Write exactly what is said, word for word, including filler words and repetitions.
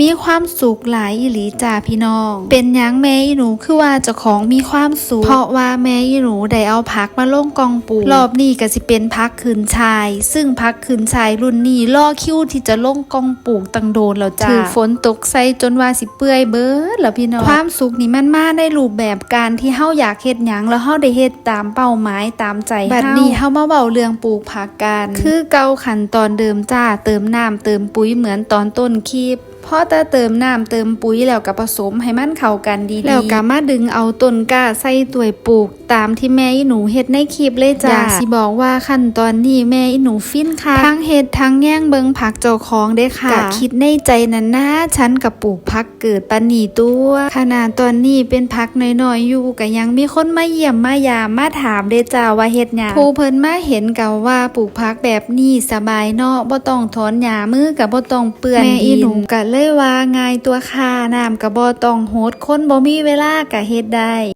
มีความสุขหลายอีหลีจ้าพี่น้อง เป็นหยังแม่อีหนูคือว่าเจ้าของมีความสุข เพราะว่าแม่อีหนูได้เอาผักมาลงกองปลูก รอบนี้ก็สิเป็นผักขึ้นฉ่าย ซึ่งผักขึ้นฉ่ายรุ่นนี้รอคิวที่จะลงกองปลูกตั้งโดนแล้วจ้า ถืกฝนตกใส่จนว่าสิเปื่อยเบิดแล้วพี่น้อง ความสุขนี่มันมาในรูปแบบการที่เฮาอยากเฮ็ดหยัง แล้วเฮาได้เฮ็ดตามเป้าหมายตามใจเฮา บัดนี้เฮามาเว้าเรื่องปลูกผักกัน คือเก่าขั้นตอนเดิมจ้า เติมน้ำเติมปุ๋ยเหมือนตอนต้นคลิป พอแต่เติมน้ำเติมปุ๋ยแล้วก็ผสมให้มันเข้ากันดีๆ แล้วก็มาดึงเอาต้นกล้าใส่ถ้วยปลูกตามที่แม่อีหนูเฮ็ดในคลิปเลยจ้า อยากสิบอกว่าขั้นตอนนี้แม่อีหนูฟินคัก ทั้งเฮ็ดทั้งแยงเบิ่งผักเจ้าของเด้ค่ะ ก็คิดในใจนั่นนะ ฉันก็ปลูกผักเกิดปานนี้ตัว ขนาดตอนนี้เป็นผักน้อยๆอยู่ก็ยังมีคนมาเยี่ยมมายามมาถามเด้จ้าว่าเฮ็ดหยัง ผู้เพิ่นมาเห็นก็ว่าปลูกผักแบบนี้สบายเนาะ บ่ต้องถอนหญ้า มือก็บ่ต้องเปื้อนดิน แม่อีหนูก็เลยว่าง่ายตัวค่ะ น้ำก็บ่ต้องหด คนบ่มีเวลาก็เฮ็ดได้